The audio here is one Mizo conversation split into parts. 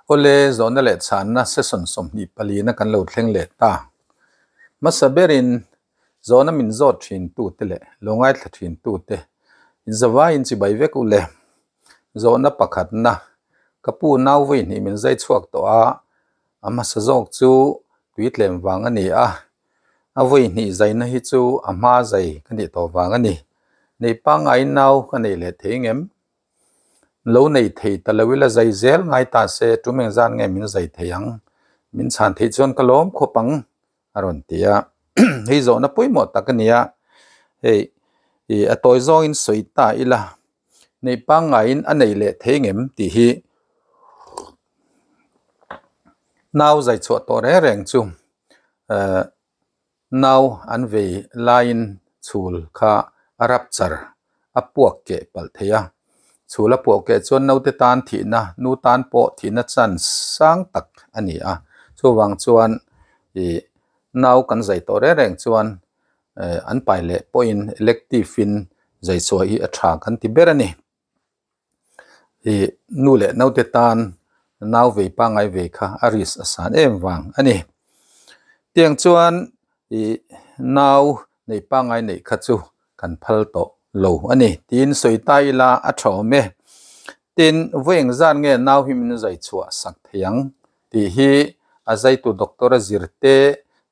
Awle, zawhna leh chhanna session 24 na kan lo thleng leh ta. Hmasa berin zawhna min zawt thin tute leh lo ngaithla thin tute inzavaiin chibai vek u le. Zawhna pakhatna, Ka pu nau vawi hnih min zai chhuak tawh a, a hmasa zawk chu tuitlem vang a ni a, a vawi hnih zaina hi chu a hma zai ka nih tawh vang a ni. Nei pangngai nau ka nei leh thei ngem? Lo nei thei ta lo ila zai zel ngai ta se tum engzat nge min zai thei ang? Min chhan theih chuan ka lawm khawp ang a rawn ti a. Hei zawhna pawimawh tak a ni a, hei ih a tawi zawngin sawi ta ila nei pangngaiin a nei leh thei ngem tih hi nau zai chhuah tawh reng reng chu eh Nau an vei laiin chhul kha a rap char, a puak keh palh thei a. Chhul a puak keh chuan naute tan thihna, nu tan pawh thihna chance sang tak a ni a. Chuvang chuan ih nau kan zai tawh reng reng chuan an pai leh pawhin elective in zai chhuah hi a tha kan ti ber a ni. Ih nu leh naute tan nau vei pangngai vei kha a risk a san em vang a ni. Tiang chuan ih nau nei pangngai neih kha chu kan phal tawh lo a ni tiin sawi ta ila a tha awm e. Tin, vawi engzat nge nau hi min zai chhuah sak thei ang tih hi a zaitu doctor a zir te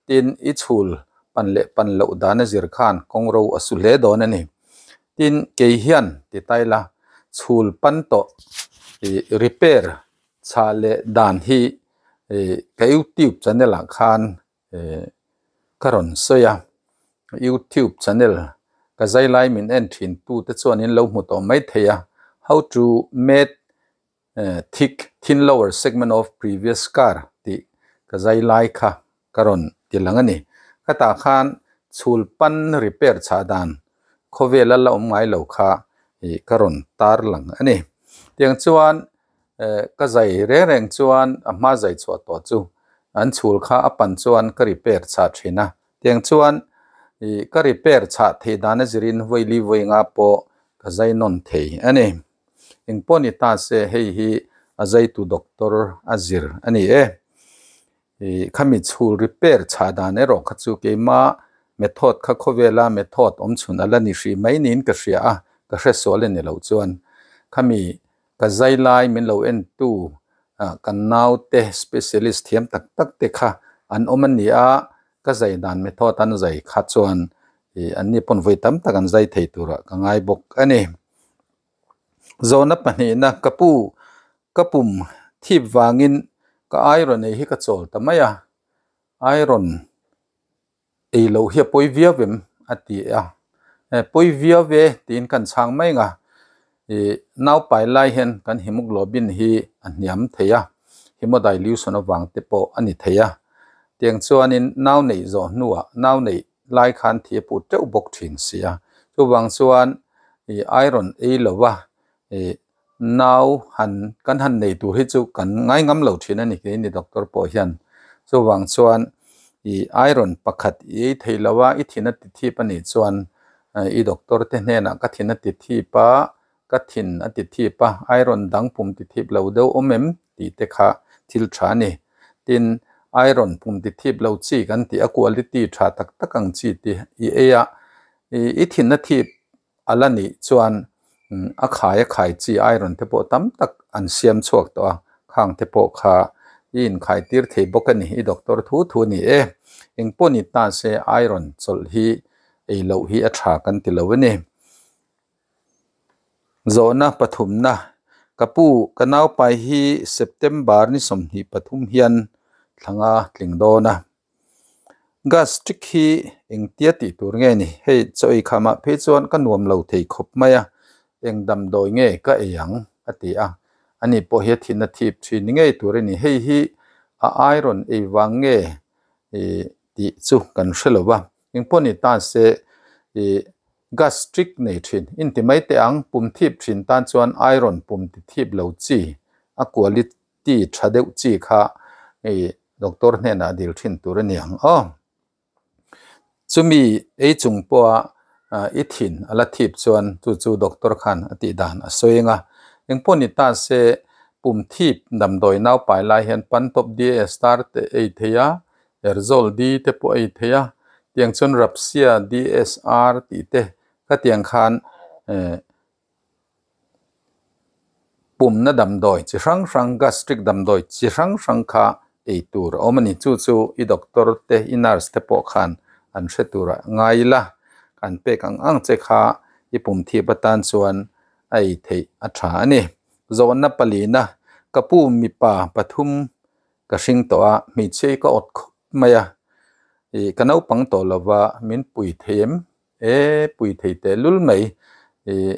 tin i chhul pan leh pan loh dan a zir khan kawngro a su hle dawn a ni. Tin, kei hian ti ta ila chhul pan tawh ih repair chhah leh dan hi ih ka youtube channel ah khan ih ka rawn sawi a, youtube channel ka zai lai min en thin tu te chuan in lo hmu tawh mai thei a, how to made thick thin lower segment of previous car tih ka zai lai kha ka rawn ti lang a ni. Ka tah khan chhul pan repair chhah dan khawvela la awm ngai lo kha ih ka rawn tar lang a ni. Tiang chuan eh ka zai reng reng chuan a hma zai chhuah tawh chu an chhul kha a pan chuan ka repair chhah thin a. Tiang chuan ih ka repair chhah theih dan a zirin vawi li vawi nga pawh ka zai nawn thei a ni. Engpawh ni ta se hei hi a zaitu doctor a zir a ni e. Ih khami chhul repair chhah dan erawh kha chu keima method kha khawvela method awm chhun a la ni hrih mai niin ka hria a, ka hre sual a ni loh chuan khami ka zai lai min lo entu ah kan naute specialist thiam tak tak te kha an awm a ni a, ka zai dan method an zai kha chuan ih an ni pawn vawi tam tak an zai thei turah ka ngai bawk a ni. Zawhna pahnihna ka pu ka pum thip vangin ka iron ei hi ka chawl ta mai a, iron ei loh hi a pawi viau em a ti a, pawi viau e tiin kan chhang mai ang a, ih naupai lai hian kan hemoglobin hi a hniam thei a, hemodilution avang te pawh a ni thei a, tiang chuanin nau neih zawh hnuah nau neih lai khan thi a put teuh bawk thin si a, chuvang chuan ih iron ei lo va ih nau han kan han nei tur hi chu kan ngai ngam lo thin a ni kei ni doctor pawh hian chuvang chuan ih iron pakhat i ei thei lo a i thin a ti thip a nih chuan i doctor te hnenah ka thin a ti thip a ka thin a ti thip a iron dang pum ti thip lo deuh awm em tih te kha thil tha a ni. Tin, iron pum ti thip lo chi kan tih a quality tha tak tak ang chi te i ei a, i thinna thip a la nih chuan a khai a khai chi iron te pawh tam tak an siam chhuak tawh a, khang te pawh kha i inkhai tir thei bawk a ni, i doctor thu thu a ni e. Engpawh ni ta se iron chawlh hi ei loh hi a tha kan ti lo a ni. Zawhna pathumna, Ka pu, ka naupai hi September ni 23 hian thlanga tling dawn a. Gastric hi engtia tih tur nge ni? Hei chaw ei khamah phei chuan ka nuam lo thei khawp mai a, eng damdawi nge ka ei ang? a ti a. Ani pawh hi a thin a thip thin ni ngei tur a ni. Hei hi a iron ei vang nge tih chu kan hre lo va. Engpawh ni ta se ih gastric nei thin inti mai teh ang pum thip thin tan chuan iron pum ti thip lo chi a quality tha deuh chi kha ih doctor hnenah dil thin tur a ni ang aw. Chumi ei chung pawha i thin a la thip chuan chu chu doctor khan a tih dan a sawi ang a. Engpawh ni ta se. Pum thip damdawi nau pai lai hian Pantop DA star te ei thei a, Erzol D te pawh ei thei a, tiang chuan Rapsia DSR tih te khatiang khan eh pumna damdawi chi hrang hrang gastric damdawi chi hrang hrang kha ei tur a awm a ni. Chu chu i doctor te i nurse te pawh khan an hre tur a ngai ila an pek ang ang che kha i pum thip atan chuan a ei theih a tha a ni. Zawhna palina ka pu mipa pathum ka hring tawh a, hmeichhia hi ka awt khawp mai a, ih ka naupang tawh lova min pui thei em? E pui thei teh lul mai, ih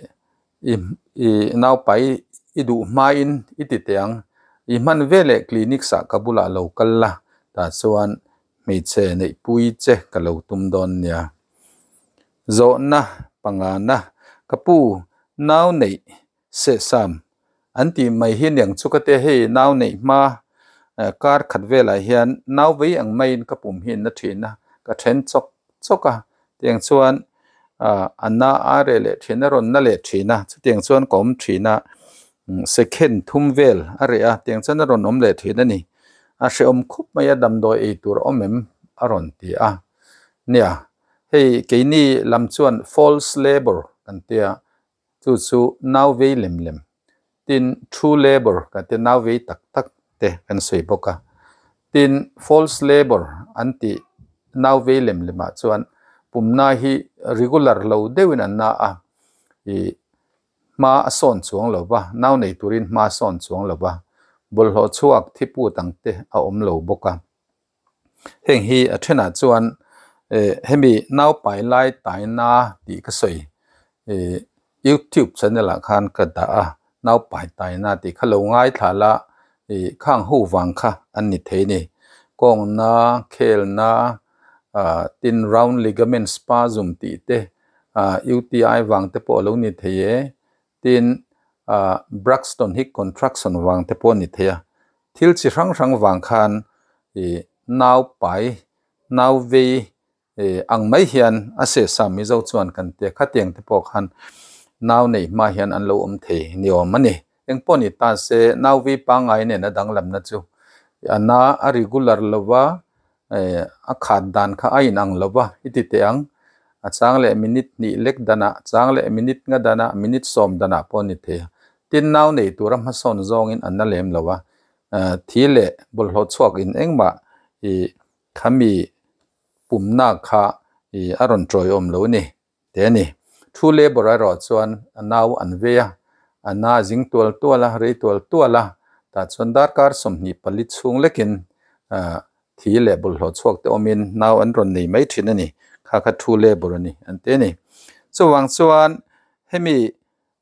i i naupai i duh hmain i ti teh ang, i hman veleh clinic ah ka bulah lo kal la, tah chuan hmeichhe neih pui che ka lo tum dawn nia. Zawhna pangana ka pu nau neih sehsam an tih mai hi niang chu ka tia hei nau neih hma kar khat velah hian nau vei ang maiin ka pum hi na thin a ka then chawk chawk a tiang chuan a na a reh leh thin a rawn na leh thin a chutiang chuan ka awm thin a second thum vel a reh a tiang chuan a rawn awm leh thin a ni a hrehawm khawp mai a damdawi ei tur a awm em a rawn ti a nia hei keini lam chuan false labour kan tia Chu chu nau vei lem lem tin true labour kan tia nau vei tak tak te kan sawi bawk a. Tin false labour an tih nau vei lem lem ah chuan pumna hi regular lo deuhin an na a, ih hma a sawn chuang lo va, nau nei turin hma a sawn chuang lo va, bawlhhlawh chhuak thi put ang te a awm lo bawk a. Heng hi a thenah chuan eh hemi naupai lai taina tih ka sawi eh youtube channel ah khan ka dah a naupai taina tih kha lo ngaithla la ih khang ho vang kha an ni thei a ni kawngna khelna ah tin round ligament spasm tih te ah U_T_I vang te pawh a lo ni thei e tin ah Braxton hi contraction vang te pawh a ni thei a. Thil chi hrang hrang vang khan ih nau pai, nau vei ih ang mai hian a sehsa Mizo chuan kan tia khatiang te pawh khan nau neih hma hian an lo awm thei ni awm a ni. Eng pawh ni ta se nau vei pangngai nen a danglamna chu a na a regular lo va eh a khat dan kha a inang lo va i ti teh ang. A chang leh minute hnih lek danah, chang leh minute nga danah, minute sawm danah pawh a ni thei a. Tin nau nei tura hmasawn zawngin an na lem lo a, thi leh bawlhhlawh chhuak in engmah ih khami pumna kha ih a rawn tawiawm lo ni te a ni. Thu labour erawh chuan a nau an vei a, a na zing tual tual a, rei tual tual a, tah chuan darkar 24 chhung lekin thi leh bawlhhlawh chhuak te awmin nau an rawn nei mai thin a ni, kha kha thu labour a ni an ti a ni. Chuvang chuan hemi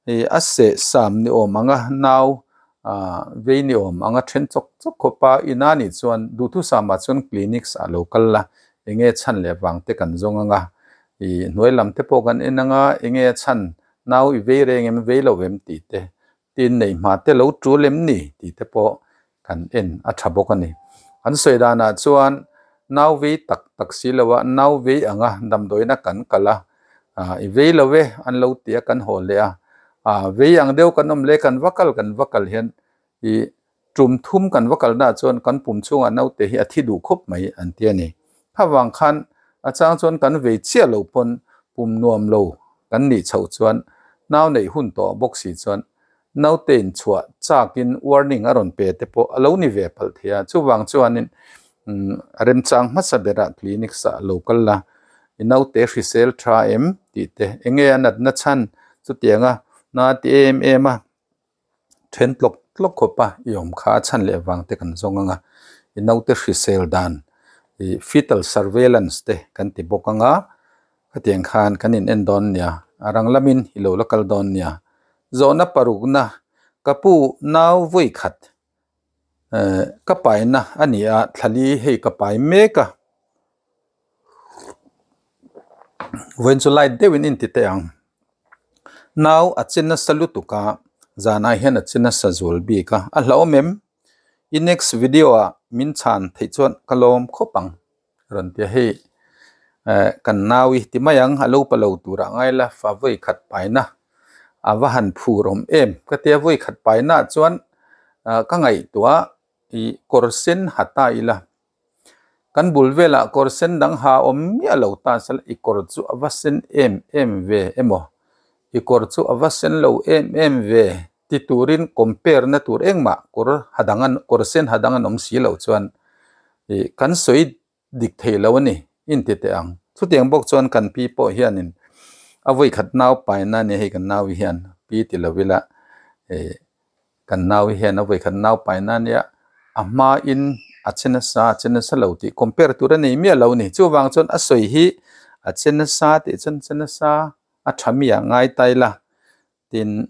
Ih a seh sam ni awm ang a, nau ah vei ni awm ang a then chawk chawk khawp a, ina nih chuan duhthusam ah chuan clinics ah lo kal la, enge chhan leh vang te kan zawng ang a, ih hnuai lam te pawh kan en ang a, enge chhan nau i vei reng em vei lo em tih te, tin neih hma te lo tul em ni tih te pawh kan en a tha bawk a ni. An sawi danah chuan nau vei tak tak si lo a, nau vei anga damdawiina kan kal a, ah i vei lo e an lo ti a kan haw leh a, ah vei ang deuh kan awm leh kan va kal kan va kal hian ih tum thum kan va kalna ah chuan kan pum chhungah naute hi a thi duh khawp mai an ti a ni. Khavang khan a chang chuan kan vei chiah lo pawn pum nuam lo kan nih chhoh chuan nau neih hun tawh bawk si chuan Naute inchhuah chakin warning a rawn pe te pawh a lo ni ve palh thei a, chuvang chuanin remchang hmasa berah clinics ah lo kal la, i naute hrisel tha em tih te, enge a natna chhan chutianga na ti em em a, then tlawk tlawk khawp a i awm kha a chhan leh vang te kan zawng ang a, i naute hrisel dan ih fetal surveillance te kan ti bawk ang a, khatiang khan kan in en dawn nia, a rang lamin i lo la kal dawn nia. Zawhna parukna, Ka pu nau vawi khat ka paina a ni a, thlali hei ka pai mek a. Vawiin chu light deuhin in ti teh ang. Nau a che nasa lutuk a, zanah hian a che nasa zual bik a, a hlauhawm em? I next video ah min chhan theih chuan ka lawm khawp ang. Rawn ti a hei eh kan nau i ti mai ang a lo pa lo tur ah ngai la fa vawi khat paina a va han phur awm em ka tia vawi khat paina ah chuan Ka ngaihtuah i kawr sen ha ta ila. Kan bul velah kawr sen dang ha awm miah lo ta sela i kawr chu a va sen em em ve emaw i kawr chu a va sen lo em em ve ti turin compare na tur engmah kawr ha dang an kawr sen ha dang an awm si loh chuan ih kan sawi dik thei lo a ni inti teh ang. Chutiang bawk chuan kan pi pawh hianin a vawi khat nau paina a ni hei kan nau hian pi ti lo ila ih kan nau hian a vawi khat nau paina a nia a hmain a che nasa a che nasa lo tih compare tur a nei miah lo a ni. Chuvang chuan a sawi hi a che nasa tih chuan che nasa a tha mi ah ngai ta ila. Tin,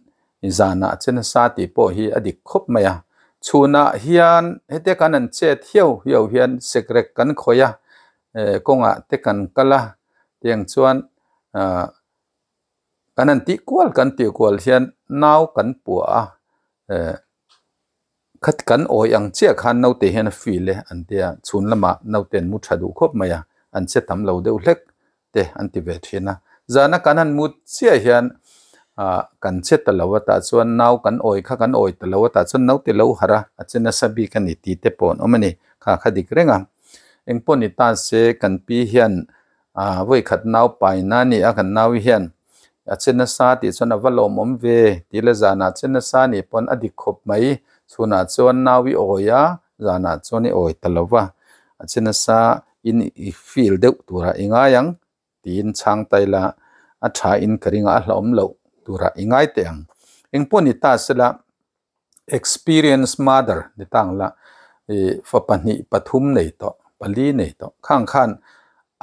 zanah che nasa tih pawh hi a dik khawp mai a. Chhunah hian hetia kan an chet hiau hiau hian sekrek kan khawih a, kawngah te kan kal a, tiang chuan ah kan han tih kual kan tih kual hian nau kan puah a, eh khat kan awih ang chiah khan naute hian a feel e an tia, chhun lamah naute an mu tha duh khawp mai a, an che tam lo deuh hlek te an ti ve thin a. Zana kan han mut chiah hian ah kan che ta lo a tah chuan nau kan awi kha kan awi ta lo a tah chuan naute lo harh a, a che nasa bik a ni tih te pawh an awm a ni. Kha kha dik reng a. Engpawh ni ta se kan pi hian ah vawi khat nau paina a ni a kan nau hian a che nasa tih chuan a va lawmawm ve tih la zanah che nasa nih pawn a dik khawp mai. Chhunah chuan nau i awi a zanah chuan i awi ta lo va a che nasa in i feel deuh turah i ngai ang tiin chhang ta ila a tha in ka ring a a hlauhawm loh turah i ngai teh ang. Engpawh ni ta sela experience mother ni ta ang la ih fa pahnih pathum nei tawh pali nei tawh khang khan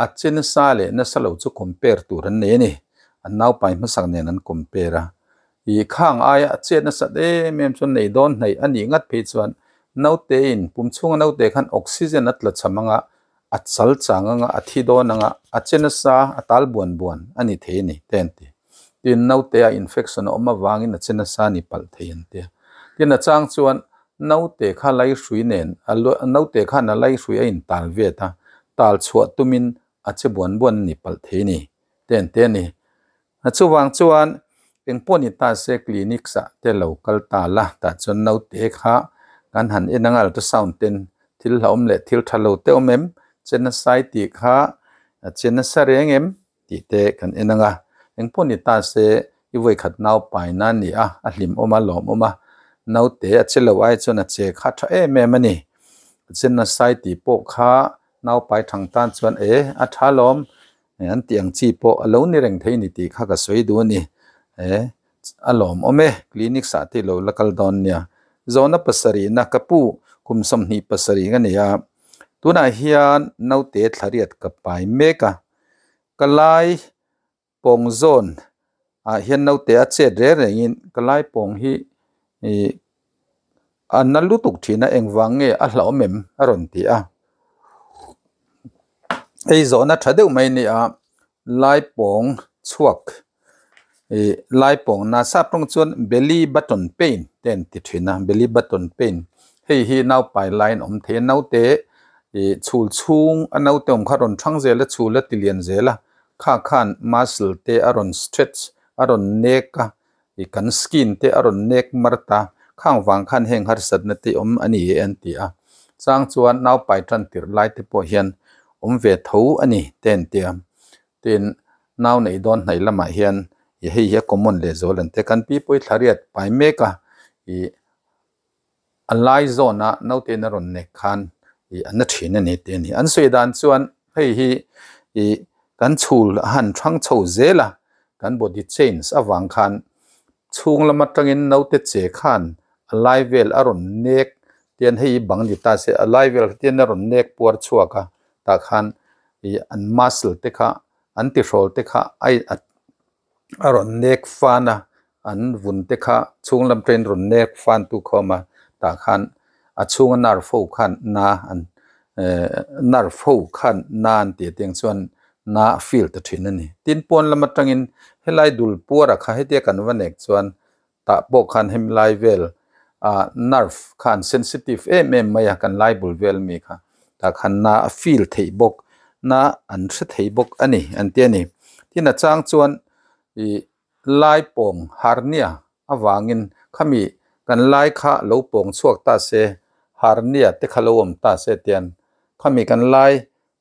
a che nasa leh nasa lo chu compare tur an nei a ni an naupai hmasak nen an compare a Ih khang aia a chet nasat em em chuan nei dawn hnaih a nih ngat phei chuan naute in pum chhunga naute khan oxygen a tla cham anga a chal chang anga a thi dawn anga a che nasa a tal buan buan a ni thei a ni te an ti. Tin naute a infection a awm avangin a che nasa a ni palh thei an ti a. Tin a chang chuan naute kha laihrui nen a naute khan a laihrui a in tal vet a tal chhuah tumin a che buan buan a ni palh thei a ni te an ti a ni. A chuvang chuan engpawh ni ta se clinics ah te lo kal ta la tah chuan naute kha kan han en anga ultrasound ten thil hlauhawm leh thil tha lo te awm em che nasai tih kha a che nasa reng em tih te kan en anga engpawh ni ta se i vawikhat nau paina a ni a a hlim awm a lawmawm a naute a che lo ai chuan a che kha tha em em a ni a che nasai tih pawh kha nau pai thang tan chuan e a tha lawm. An tih ang chi pawh a lo ni reng thei ni tih kha ka sawi duh a ni. E, a lawmawm e, clinic sah te i lo la kal dawn nia. Zawhna pasarihna ka pu kum 27 ka nei a, tunah hian naute thlariat ka pai mek a, ka lai pawng zawn ah hian naute a chet reng rengin ka lai pawng hi ih a na lutuk thin a engvang nge a hlauhawm em a rawn ti a hei zawhna tha deuh mai a ni a lai pawng chhuak ih lai pawng na sap tawng chuan belly button pain te an ti thin a belly button pain hei hi naupai lai an awm thei a naute ih chhul chhung a naute awm kha a rawn thang zel a chhul a ti lian zel a kha khan muscle te a rawn stretch a rawn nek a. I kan skin te a rawn nek mar ta, khang vang khan heng harsatna te awm a ni e an ti a. Chang chuan naupai tan tirh lai te pawh hian awm ve tho a ni te an ti a. Tin, nau neih dawn hnaih lamah hian i hei hi a common leh zual an ti a. Kan pi pawh hi thla riat pai mek a, i a lai zawna naute in a rawn nek khan i a na thin a ni tih a ni. An sawi dan chuan hei hi i kan chhul a han thang chho zel a, kan body change avang khan chhung lam atangin naute che khan a lai vel a rawn nek tian hei hi bang ni ta se a lai vel tian a rawn nek puar chhuak a tah khan i an muscle te kha an tihrawl te kha a a rawn nek fan a an vun te kha chhung lam train rawn nek fan tu khawm a tah khan a chhunga nerve ho khan na an ehh nerve ho khan na an tih atang chuan na a feel ta thin a ni tin pawn lam atangin helai dul puar ah kha hetia kan va nek chuan tah pawh khan hemi lai vel ah nerve khan sensitive em em mai a kan lai bul vel ami kha tah khan na a feel theih bawk na an hre thei bawk a ni an ti a ni tin a chang chuan ih lai pawng hernia avangin khami Kan lai kha lo pawng chhuak ta se, hernia te kha lo awm ta se tian khami kan lai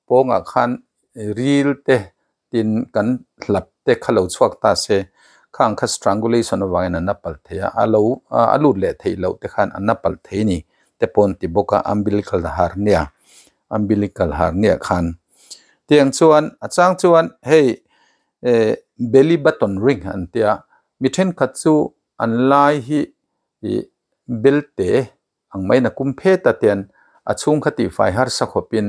pawngah khan ril te tin kan hlap te kha lo chhuak ta se, khang kha strangulation avangin an na palh thei a, a lo a lut leh theih loh te khan an na palh thei ni te pawh an ti bawk a, umbilical hernia umbilical hernia khan tiang chuan a chang chuan hei eh belly button ring an tia mi thenkhat chu an lai hi ih belte ang maiin a kum phet a tian a chhung kha tihfai harsa khawpin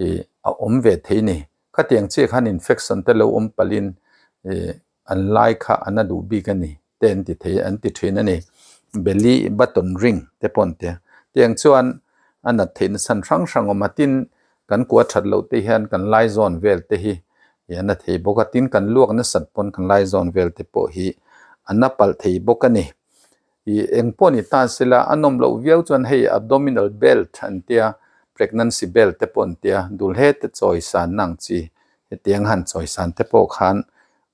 ih a awm ve thei ni. Khatiang chiah khan infection te lo awm palhin ih an lai kha an a duh bik a ni te an ti thei an ti thin a ni. Belly button ring te pawh an ti a. Tiang chuan a nat theihna chhan hrang hrang awm a tin kan kua that loh te hian kan lai zawn vel te hi ih an a thei bawk a tin kan luak nasat pawn kan lai zawn vel te pawh hi an a palh thei bawk a ni. Ih eng pawh ni ta sela a nawm loh viau chuan hei abdominal belt an tia pregnancy belt te pawh an tia dul hete chawi san na ang chi hetiang han chawi san te pawh khan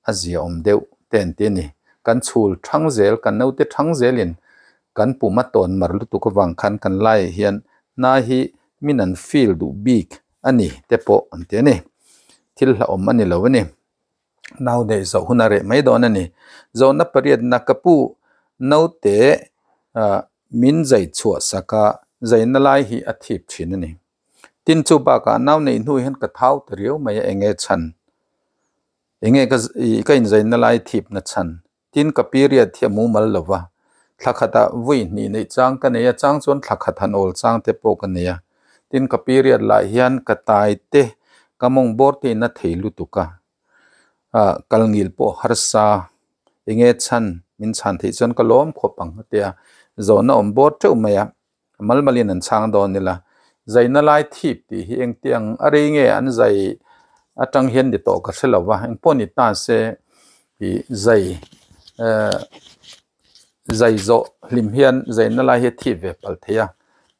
a zia awm deuh te an ti a ni. Kan chhul thang zel kan naute thang zelin kan pum a tawn mar lutuk avang khan kan laiah hian hna hi min an feel duh bik a ni te pawh an ti a ni. Thil hlauhawm a ni lo a ni. Nau neih zawh hun a reh mai dawn a ni. Zawhna pariatna ka pu naute ah min zai chhuah sak a, zaina lai hi a thip thin a ni. Tin chu bakah nau neih hnu hian ka thau ta riau mai a, enge chhan? Enge ka ka inzaina lai thipna chhan? Tin ka period hi a mumal lo va, thla khatah vui hnih neih chang ka nei a, chang chuan thla khat han awl chang te pawh ka nei a. Tin ka period lah hian ka tai te, ka mawng bawr te in a thei lutuk a, ah kal ngil pawh harsa enge chhan min chhan theih chuan ka lawm khawp ang a tia zawhna awm bawr teuh mai a, mal malin an chhang dawn ila. Zaina lai thip tih hi engtiang a rei nge an zai atang hian ni tawh ka hre lo va, engpawh ni ta se ih zai eh zai zawh hlim hian zaina lai hi a thip ve palh thei a,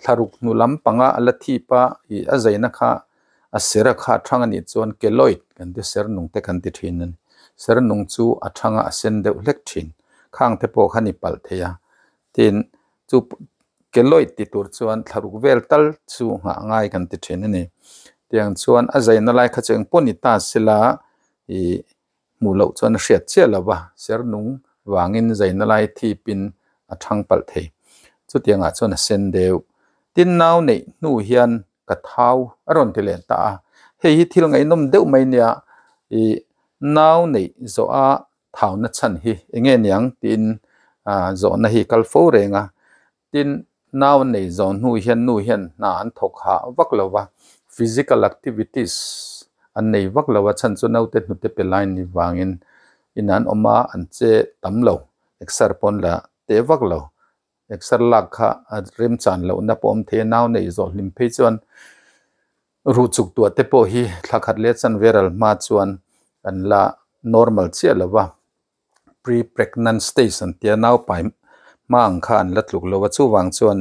thlaruk hnu lam panga a la thip a ih a zaina kha a ser a kha a thang a nih chuan keloid kan ti ser nung te kan ti thin a ni. Ser nung chu a thanga a sen deuh hlek thin khang te pawh kha ni palh thei a tin chu keloid ti tur chuan thlaruk vel tal chu nghah ngai kan ti thin a ni. Tiang chuan a zaina lai kha chu engpawh ni ta sela ih hmuh loh chuan a hriat chiah lo va, ser nung vangin zaina lai thipin a thang palh thei. Chutiangah chuan a sen deuh. Tin nau neih hnu hian ka thau a rawn ti leh ta a, hei hi thil ngaihnawm deuh mai nia ih nau neih zawh a thauna chhan hi enge niang tiin ah zawhna hi kal fo reng a. Tin, nau an nei zawh hnu hian nu hian hna an thawk hah vak lo va, physical activities an nei vak lo a, chhan chu naute hnute pe lai ni vangin in an awm a, an che tam lo, exer pawn la teh vak lo, exer lak kha a remchan lohna pawh awm thei a, nau neih zawh hlim phei chuan ruh chuk tuah te pawh hi thla khat leh chanve ral hma chuan an la normal chiah lo va. Pre-pregnant stage an tia naupai hma ang kha an la tluk lo a chuvang chuan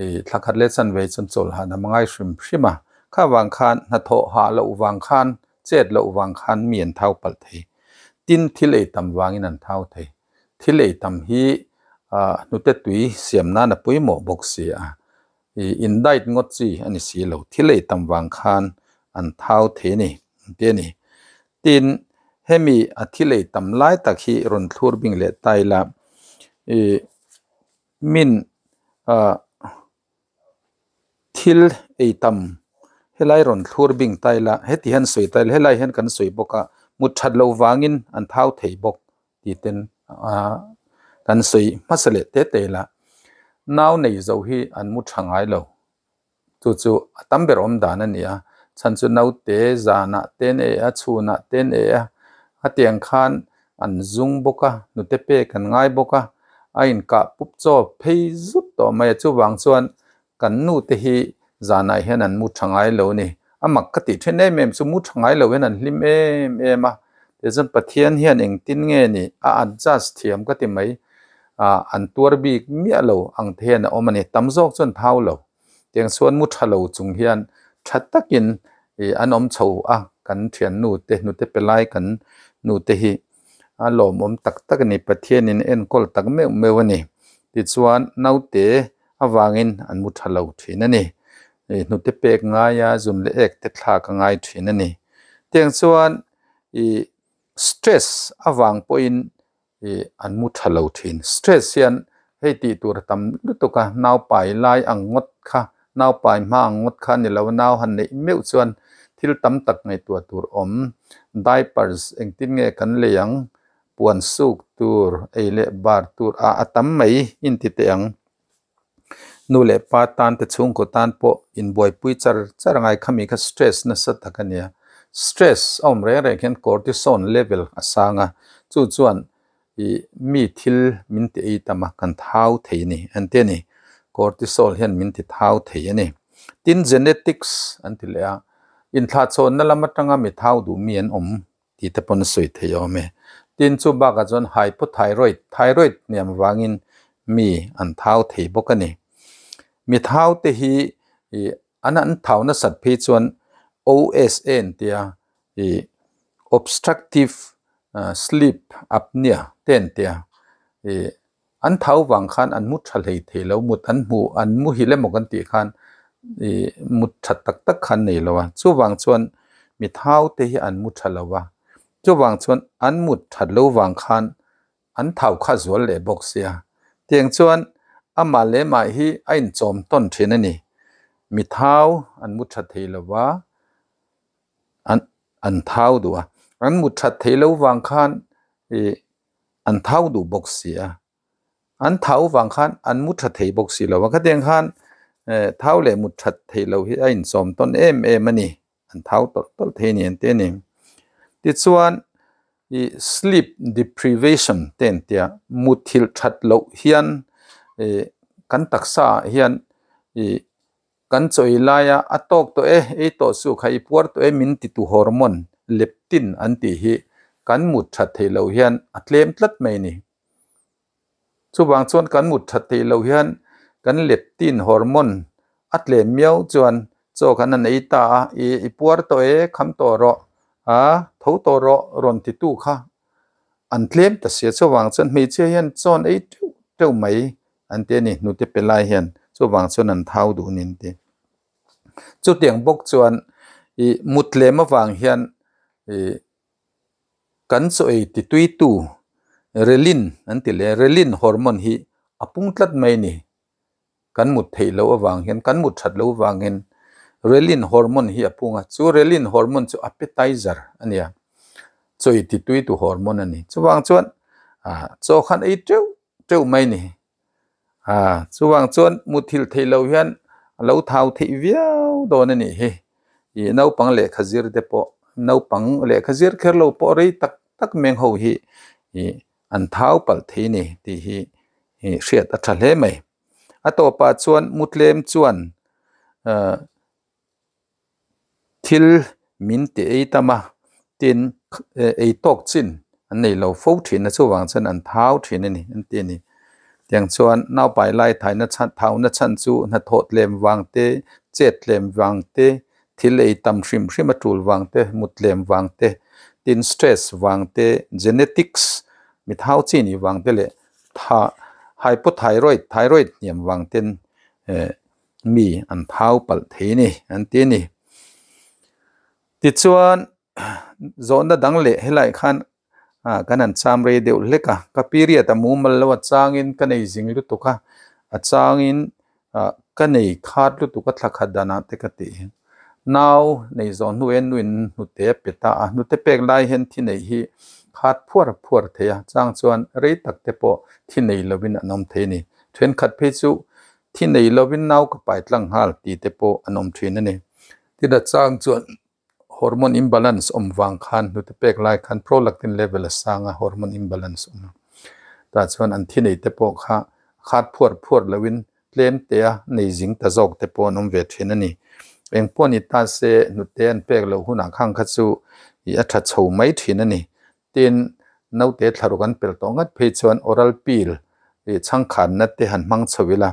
ih thla khat leh chanve chuan chawl han a mangai hrim hrim a kha vang khan hnathawh hah loh vang khan chet loh vang khan mi an thau palh thei tin thil ei tam vangin an thau thei thil ei tam hi ah hnute tui siam nan a pawimawh bawk si a ih in diet ngawt chi a ni si lo thil ei tam vang khan an thau thei a ni an ti a ni. Tin, hemi a thil ei tam lai tak hi rawn thlur bing leh ta ila ih min ah thil ei tam helai rawn thlur bing ta ila heti hian sawi ta ila helai hian kan sawi bawk a mut that loh vangin an thau thei bawk tih ten ah kan sawi hmasa leh te te ila nau nei zo hi an mu tha ngai lo. Chu chu a tam ber awm dan a ni a, chhan chu naute zanah te an ei a, chhunah te an ei a, a tiang khan an zung bawk a, hnute pek an ngai bawk a, a inkah pup chaw phei zut tawh mai a, chuvang chuan kan nute hi zanah hian an mu tha ngai lo a ni. A mak ka tih then em em chu mu tha ngai lo hian an hlim em em a, tichuan Pathian hian engtin nge ni a adjust thiam ka ti mai. ah an tuar bik miah lo ang te hian a awm a ni tam zawk chuan thau lo tiang chuan mu tha lo chung hian tha takin ih an awm chho a kan thian nu te hnute pe lai kan nu te hi a lawmawm tak tak a ni Pathianin enkawl tak meuh meuh a ni. Tichuan naute avangin an mu tha lo thin a ni. Hnute pek ngaia zun leh ek te thlak a ngai thin a ni. Tiang chuan ih stress avang pawhin ih an mu tha lo thin. Stress hian hei tih tur a tam lutuk a, naupai lai ang ngawt kha, naupai hma ang ngawt kha a ni lo a, nau han neih meuh chuan thil tam tak ngaihtuah tur awm. Diapers engtin nge kan lei ang? Puan suk tur, ei leh bar tur ah a tam mai inti teh ang. Nu leh pa tan te chhungkaw tan pawh inbuaipui char char a ngai khami kha stress nasa tak a nia. Stress a awm reng reng hian cortisone level a sang a, chu chuan ih mi thil min ti ei tam a, kan thau thei a ni an ti a ni. Cortisol hian min ti thau thei a ni. Tin genetics an ti leh a, inthlahchhawnna lam atanga mi thau duh mi an awm tih te pawn a sawi thei awm e. Tin, chu bakah chuan hypothyroid, thyroid hniam vangin mi an thau thei bawk a ni. Mi thau te hi ih an an thau nasat phei chuan OSA an tia ih obstructive sleep apnea te an tia ih an thau vang khan an mu tha hlei thei lo, mut an hmu an muhil emaw kan tih khan ih mut tha tak tak khan nei lo a, chuvang chuan mi thau te hi an mu tha lo a, chuvang chuan an mut that lo vang khan an thau kha zual leh bawk sia, tiang chuan amah leh mah hi a inchawm tawn thin a ni, mi thau an mu tha thei lo va, an an thau duh a, an mut that thei lo vang khan ih. An thau duh bawk si a, an thau vang khan an mu tha thei bawk si lo a, khatiang khan thau leh mut that theih loh hi a insawm tawn em em a ni, an thau tawlh tawlh thei a ni an ti a ni. Tichuan ih sleep deprivation te an tia muthilh that loh hian ih kan taksa ah hian ih kan chawi laia a tawk tawh e, ei tawh suh kha i puar tawh e min ti tu hormone leptin an tih hi kan mut that theih loh hian a tlem tlat mai a ni. Chuvang chuan kan mut that theih loh hian kan leptin hormone a tlem miau chuan chaw khan an ei ta a, i i puar tawh e, kham tawh rawh, a tho tawh rawh rawn ti tu kha an tlem ta sia. Chuvang chuan hmeichhia hian chaw an ei teuh teuh mai an ti a ni, hnute pe lai hian chuvang chuan an thau duh a ni an ti. Chutiang bawk chuan ih mut lem avang hian ih kan chaw ei ti tui tu relin an ti leh relin hormone hi a pung tlat mai a ni. Kan mut theih loh avang hian kan mut that loh avangin relin hormone hi a pung a, chu relin hormone chu appetizer a nia, chaw ei ti tui tu hormone a ni. Chuvang chuan ah chaw khan ei teuh teuh mai ni. A chuvang chuan muthilh theih loh hian a lo thau theih viau dawn a nih hi. Ih naupang lehkha zir te pawh naupang lehkha zir kher lo pawh rei tak tak meng ho hi ih an thau palh thei a ni tih hi ih hriat a tha hle mai. A tawpah chuan mutlem chuan ah Thil min ti ei tam a, tin ei tawk chin an nei lo fo thin a, chuvang chuan an thau thin a ni an ti a ni. Tiang chuan naupai lai thaina chhan thauna chhan chu hnathawh tlem vang te, chet tlem vang te, thil ei tam hrim hrim a tul vang te, mut tlem vang te, tin stress vang te, genetics mi thau chi nih vang te leh tha hypothyroid thyroid hniam vang ten eh mi an thau palh thei a ni an ti a ni. Tichuan zawhna dang leh helaiah khan ah kan han cham rei deuh hlek a, ka period a mumal lo a changin ka nei zing lutuk a, a changin ah ka nei khat lutuk a thla khat danah te ka tih hi. Nau nei zawh hnu en nuin hnute a pe ta a, hnute pek lai hian thi neih hi khat phuar phuar thei a, chang chuan rei tak te pawh thi nei lovin an awm thei a ni. Thenkhat phei chu Thi nei lovin nau ka pai tlang nghal tih te pawh an awm thin a ni. Tin a chang chuan hormone imbalance awm vang khan hnute pek lai khan prolactin level a sang a, hormone imbalance awm a. Tah chuan an thi nei te pawh kha khat phuar phuar loin tlem te a nei zing ta zawk te pawh an awm ve thin a ni. Eng pawh ni ta se hnute an pek loh hunah khang kha chu ih a tha chho mai thin a ni. Tin, naute thlaruk an pel tawh ngat phei chuan oral pill ih chhangkhanna te han hmang chho ila,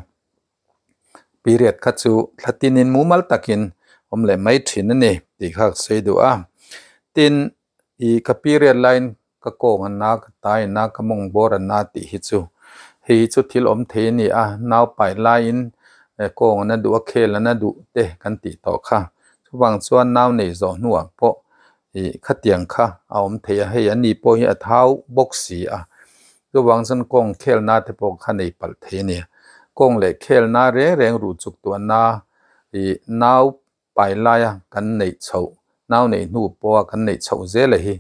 period kha chu thla tinin mumal takin awm leh mai thin a ni tih kha ka sawi duh a. Tin, ih ka period laiin ka kawng a na, ka tai a na, ka mawng bawr a na tih hi chu Hei hi chu thil awm thei a ni a, nau pai laiin kawng an a duh a, khel an a duh te kan tih tawh kha. Chuvang chuan nau nei zawh hnuah pawh ih khatiang kha a awm thei a, hei ani pawh hi a thau bawk si a. Chuvang chuan kawng khelna te pawh kha nei palh thei a ni. Kawng leh khelna reng reng ruh chuk tuahna ih nau pai laia kan neih chhoh, nau neih hnu pawha kan neih chhoh zel a hi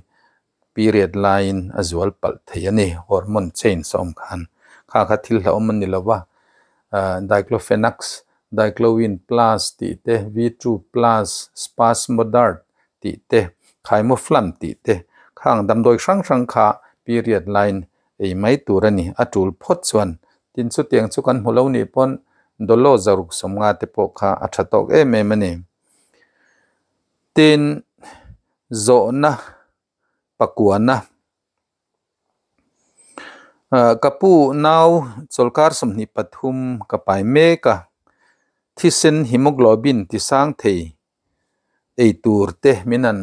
period laiin a zual palh thei a ni, hormone change a awm khan. Kha kha thil hlauhawm a ni lo va, diclofenac, diclowin plus tih te, V2 plus, spasmodart tih te, thymoflam tih te, khang damdawi hrang hrang kha period laiin ei mai tur a ni, a tul phawt chuan. Tin, chutiang chu kan hmu lo nih pawn Dolo zaruk sawmnga te pawh kha a tha tawk em em a ni. Tin, zawhna pakuana Ka pu nau chawlkar 23 ka pai mek a, thisen hemoglobin ti sang thei ei tur te min han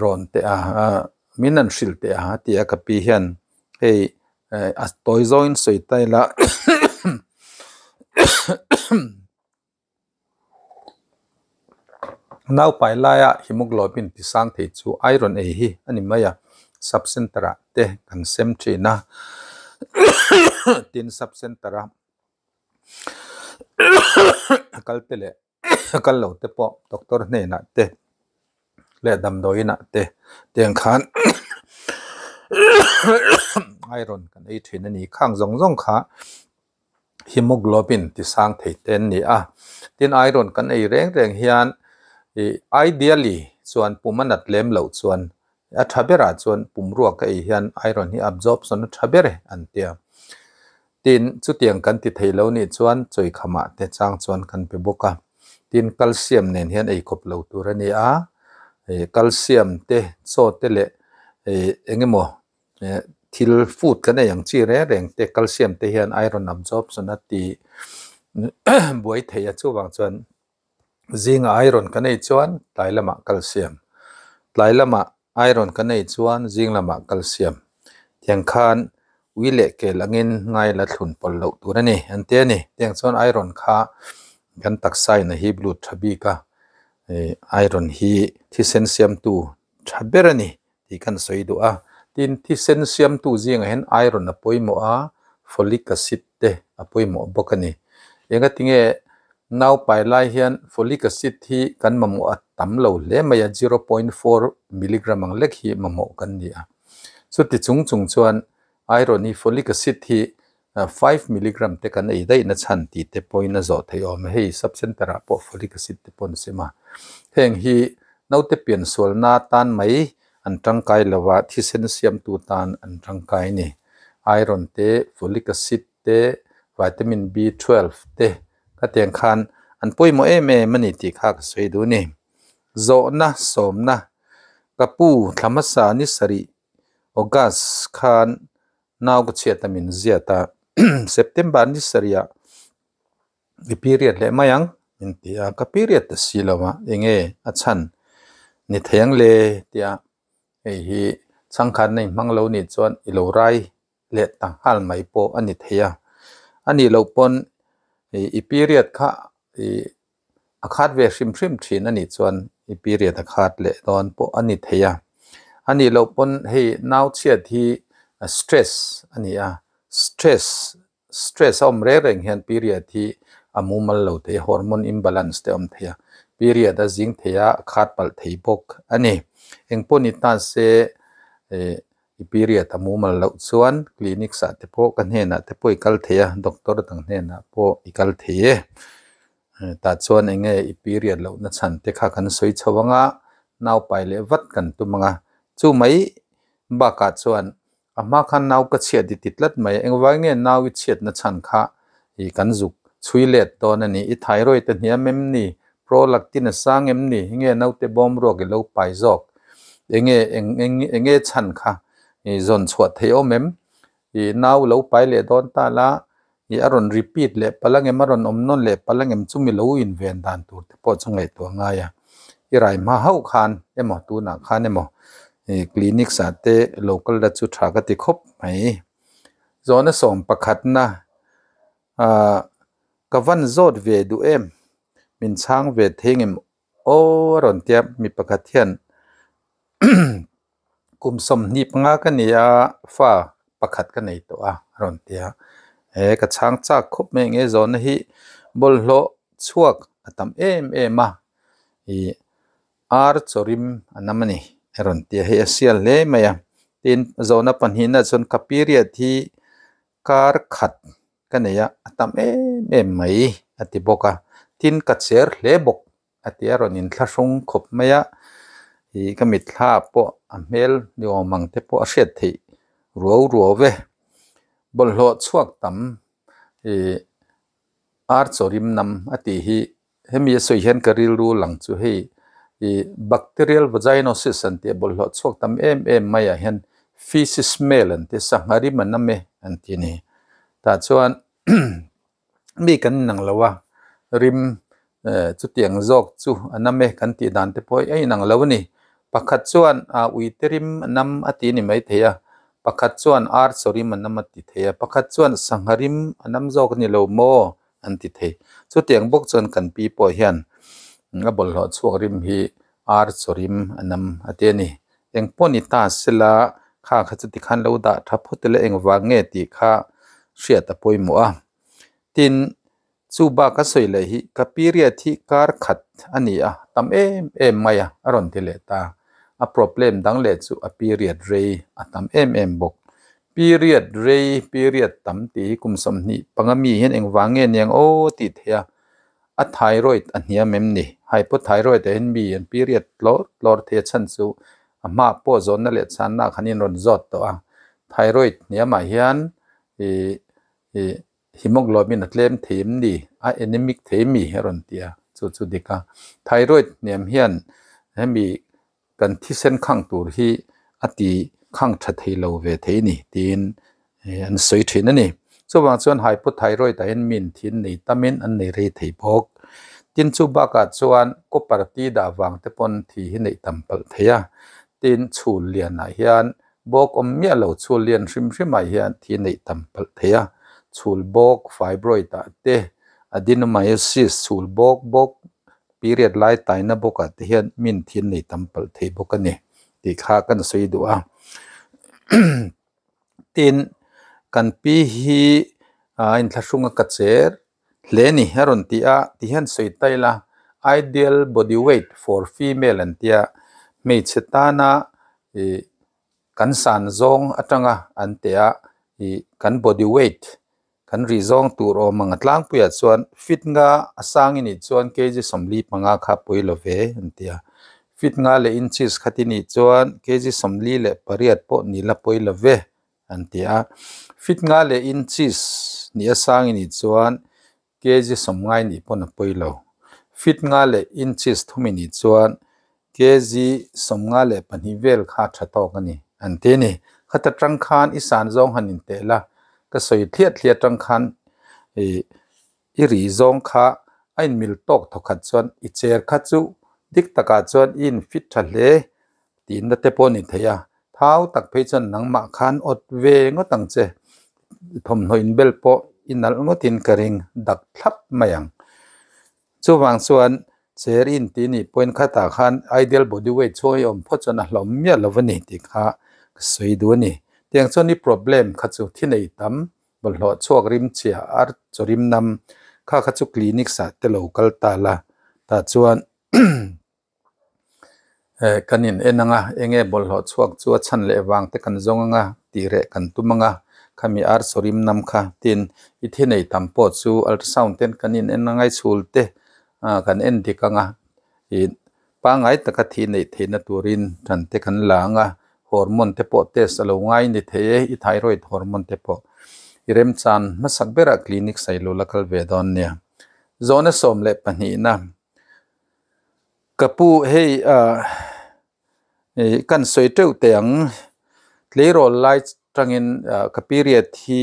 rawn teh a, min han hrilh teh a ti a ka pi hian hei a tawi zawngin sawi ta ila Naupai laia hemoglobin ti sang thei chu iron ei hi a ni mai a, sub center ah te kan sem thin a, tin sub center a kal te leh kal lo te pawh doctor hnenah te leh damdawiin ah te tiang khan iron kan ei thin a ni khang zawng zawng kha hemoglobin ti sang thei te an ni a tin iron kan ei reng reng hian ih ideally chuan pum a nat lem loh chuan a tha berah chuan pum ruak a ei hian iron hi absorption a tha ber e an tia tin chutiang kan ti thei lo nih chuan chawikhamah te chang chuan kan pe bawk a tin calcium nen hian ei khawp lo tur a ni a ih calcium te chaw te leh ih eng emaw thil food kan ei ang chi reng reng te calcium te hian iron absorption a ti buai thei a chuvang chuan zinga iron kan ei chuan tlai lamah calcium tlai lamah iron kan ei chuan zing lamah calcium tiang khan ui leh kel angin ngai la thlun pawlh loh tur a ni an ti a ni tiang chuan iron kha kan taksa in a hip lut tha bik a iron hi thisen siamtu tha ber a ni. tih kan sawi duh a. Tin, thisen siamtu zingah hian iron a pawimawh a, folic acid te a pawimawh bawk a ni. Engatinge naupai lai hian folic acid hi kan mamawh a tam lo hle mai a, 0.4 milligram ang lek hi mamawh kan ni a. Chuti chung chung chuan iron hi folic acid hi 5 milligram te kan ei daih na chhan tih te pawhin a zawh theih awm a, hei sub center ah pawh folic acid te pawh an sem a. Heng hi naute pian sualna tan mai an tangkai lo a, thisen siamtu tan an tangkai a ni. Iron te, folic acid te, vitamin B12 te khatiang khan an pawimawh em em a ni tih kha ka sawi duh a ni. Zawhna, sawmna, ka pu thla hmasa ni sarih August khan Nau ka chhiat a min ziat a, September ni sarih ah i period leh mai ang min ti a, ka period ta si lo a, enge a chhan ni thei ang le tia hei hi changkhan na inhmang lo nih chuan i lo rai leh ta nghal mai pawh a ni thei a, a nih loh pawn i period kha ih a khat ve hrim hrim thin a nih chuan i period a khat leh dawn pawh a ni thei a. A nih loh pawn hei nau chhiat hi stress a ni a, stress stress a awm reng reng hian period hi a mumal lo thei a, hormone imbalance te a awm thei a, period a zing thei a, a khat palh thei bawk a ni. Engpawh ni ta se ih I period a mumal loh chuan clinics ah te pawh ka hnenah te pawh i kal thei a, doctor dang hnenah pawh i kal thei e. Tah chuan eng nge i period lohna chhan te kha kan sawi chho ang a, naupai leh vat kan tum ang a. Chu mai bakah chuan a hma khan nau ka chhiat i ti tlat mai, engvai nge nau i chhiatna chhan kha i kan zuk chhui let dawn a ni, i thyroid a hniam em ni, prolactin a sang em ni, nge naute bawm ruak i lo pai zawk, enge eng eng enge chhan kha i zawn chhuah theih awm em, i nau lo pai leh dawn ta la, i a rawn repeat leh palh angem a rawn awm nawn leh palh angem chumi lo inven dan tur te pawh chu ngaihtuah ngai a, i rai hma hauh khan emaw tunah khan emaw i clinics ah te lo kal la chu tha ka ti khawp mai. Zawhna sawm pakhatna ah ka van zawt ve duh em? Min chhang ve thei ngem aw a rawn tia mi pakhat hian kum sawmhnih panga ka ni a fa pakhat ka nei tawh a a rawn tia he ka chhang chak khawp mai enge zawhna hi bawlhhlawh chhuak a tam em em a ih ar chawrim a nam a ni a rawn ti a hei a sial hle mai a tin zawhna pahnihna chuan ka period hi kar khat ka nei a a tam em em mai a ti bawk a tin ka cher hle bawk a ti a rawn inthlahrung khawp mai a ih ka mitthla pawh a hmel ni awm ang te pawh a hriat theih ruau ruau ve bawlhhlawh chhuak tam ih ar chawrim nam a tih hi hemi a sawi hian ka rilru lang chu hei ih bacterial vaginosis an tih a bawlhhlawh chhuak tam em em maiah hian feces smell an ti a sangha rim an awm e an ti a ni tah chuan mi kan inang lo a rim eh chutiang zawk chu an awm e kan tih dan te pawh hi a inang lo a ni pakhat chuan ah uite rim an awm a tih a ni maithei a pakhat chuan ar chaw rim an awm a ti thei a pakhat chuan sangha rim an awm zawk a ni lo maw an ti thei chutiang bawk chuan kan pi pawh hian a bawlhhlawh chhuak rim hi ar chaw rim an awm a ti a ni eng pawh ni ta sela kha kha chu tikhan lo dah tha phawt ila engvang nge tih kha hriat a pawimawh a tin chu bak a sawi leh hi ka period hi kar khat a ni a tam em em mai a a rawn ti leh ta a problem dang leh chu a period rei a tam em em bawk period rei period tam tih hi kum sawmhnih panga mi hian engvang nge niang aw tih theih a a thyroid a hniam em ni hypothyroid ah hian mi an period tlawr tlawr thei a chhan chu a hma pawh zawnna leh chhanna ah khan in rawn zawt tawh a thyroid hniamah hian ih ih hemoglobin a tlem thei em ni a anemic thei mi a rawn ti a chu chu dik a thyroid hniam hian hemi kan thisen khang tur hi a ti khang tha thei lo ve thei a ni tiin an sawi thin a ni chuvang chuan hypothyroid ah hian mi inthin nei tamin an nei rei thei bawk tin chu bakah chuan copper ti dah vang te pawn thi hi neih tam palh thei a tin chhul lianah hian bawk awm miah lo chhul lian hrim hrimah hian thi neih tam palh thei a chhul bawk fibroid ah te adenomyosis chhul bawk bawk period lai taina bawkah te hian min thin nei tam palh thei bawk a ni tih kha kan sawi duh a tin kan pi hi a inthlahrung a ka cher hle a ni a rawn ti a ti hian sawi ta ila ideal body weight for female an tia hmeichhe tana ih kan san zawng atanga an teh a ih kan body weight Kan rih zawng tur awm ang a tlangpuiah chuan fit nga a sang i nih chuan kg 45 kha pawi lo ve an ti a. Fit nga leh inches khat i nih chuan kg 48 pawh ni la pawi lo ve an ti a. Fit nga leh inches nih a sang i nih chuan kg 90 nih pawn a pawi lo. Fit nga leh inches thum i nih chuan kg 52 vel kha tha tawk a ni an ti a ni. Khata tang khan i san zawng han inteh la, ka sawi thliah thliah tang khan ih i ri zawng kha a inmil tawk thawkhat chuan i chair kha chu dik takah chuan i infit tha hle tihna te pawh a ni thei a. Thau tak phei chuan nangmah khan awt ve ngawt ang che, thawmhnaw inbel pawh i nalh ngawtin ka ring dak thlap mai ang. Chuvang chuan chair in tih nih point khatah khan ideal body weight chhung a awm phawt chuan a hlawm miah lo a ni tih kha ka sawi duh a ni. Tiang chuan i problem kha chu thi nei tam bawlhhlawh chhuak rim chhia ar chaw rim nam kha kha chu clinics ah te lo kal ta la tah chuan Eh kan in en anga enge bawlhhlawh chhuak chu a chhan leh vang te kan zawng anga tih reh kan tum anga khami ar sawrim nam kha tin i thi nei tam pawh chu ultrasound ten kan in en anga i chhul te ah kan en dik anga ih pangngai taka thi neih theihna turin tan te kan la anga hormone te pawh test a lo ngai ni thei e i thyroid hormone te pawh i remchan hmasak berah clinic sailo la kal ve dawn nia zawhna 12 na. Ka pu hei ah ih kan sawi teuh teh ang tleirawl lai tangin ah ka period hi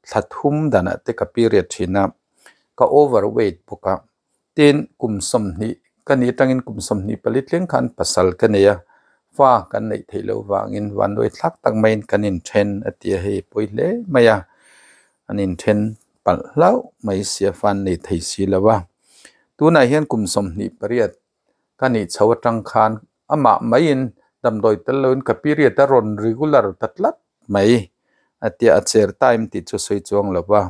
thla thum danah te ka period thin a ka over weight bawk a tin kum 20 ka nih atangin kum 24 thleng khan pasal ka nei a fa kan neih theih loh vangin vanduai thlak tak maiin kan inthen a ti a hei pawi hle mai a. An inthen palh hlauh mai sia fan nei thei si lo a. Tunah hian kum 28 ka nih chho atang khan amah maiin damdawi tel loin ka period a rawn regular ta tlat mai a tia a cher time tih chu sawi chuang lo va.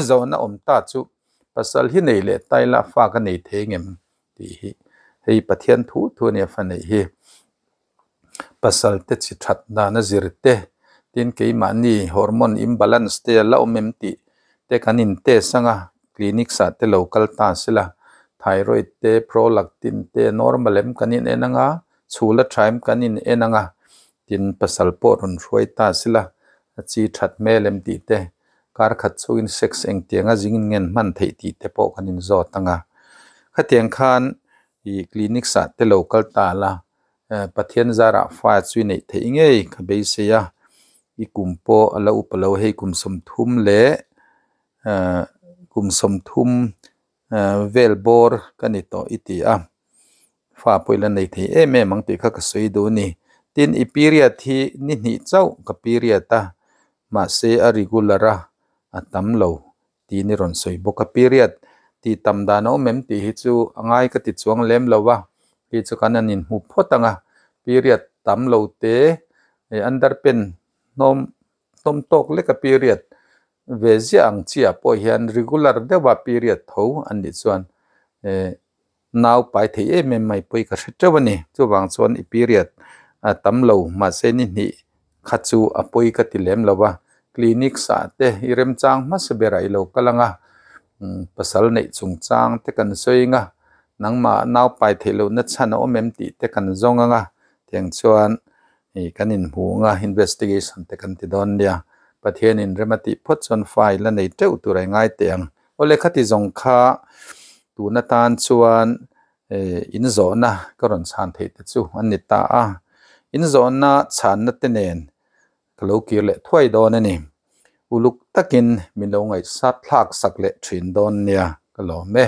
Zawhna awm ta chu pasal hi nei leh ta ila fa ka nei thei ngem tih hi hei Pathian thu thu a nia fa neih hi. Pasal te chi that dan a zir te, tin keimahni hormone imbalance te a la awm em tih te kan in test anga clinics ah te lo kal ta sela thyroid te prolactin te normal em kan in en anga chhul a tha em kan in en anga tin pasal pawh rawn hruai ta sela a chi that hmel em tih te kar khat chungin sex engtiang a zingin ngen hman theih tih te pawh kan in zawt anga khatiang khan ih clinics ah te lo kal ta la Pathian zarah fa chu i neih theih ngei ka beisei a i kum pawh a lo upa lo hei kum 30 leh kum 30 vel bawr ka ni tawh i ti a fa pawh i la nei thei em em ang tih kha ka sawi duh a ni tin i period hi ni hnih chauh ka period a mahse a regular a a tam lo tiin i rawn sawi bawk a period tih tam dan a awm em tih hi chu a ngai ka ti chuang lem lo a hei chu kan an inhmu phawt ang a period tam lo te underpen hnawm hnawm tawk lek a period ve ziah ang chiah pawh hian regular deuh a period tho an nih chuan nau pai thei em em mai pawh hi ka hre teuh a ni chuvang chuan i period a tam lo mahse ni hnih kha chu a pawi ka ti lem lo a clinic ah te i remchang hmasa berah i lo kal ang a pasal neih chungchang te kan sawi ang a nangmah nau pai theih lohna chhan a awm em tih te kan zawng ang a tiang chuan ih kan inhmu ang a investigation te kan ti dawn nia Pathianin rem a tih phawt chuan file a nei teuh tur a i ngai teh ang. Awle khati zawng kha tun atan chuan in zawhna ka rawn chhan theih te chu an ni ta a, in zawhna chhanna te nen ka lo kir leh thuai dawn a ni. Uluk takin min lo ngaihsat thlak sak leh thin dawn nia ka lawm e.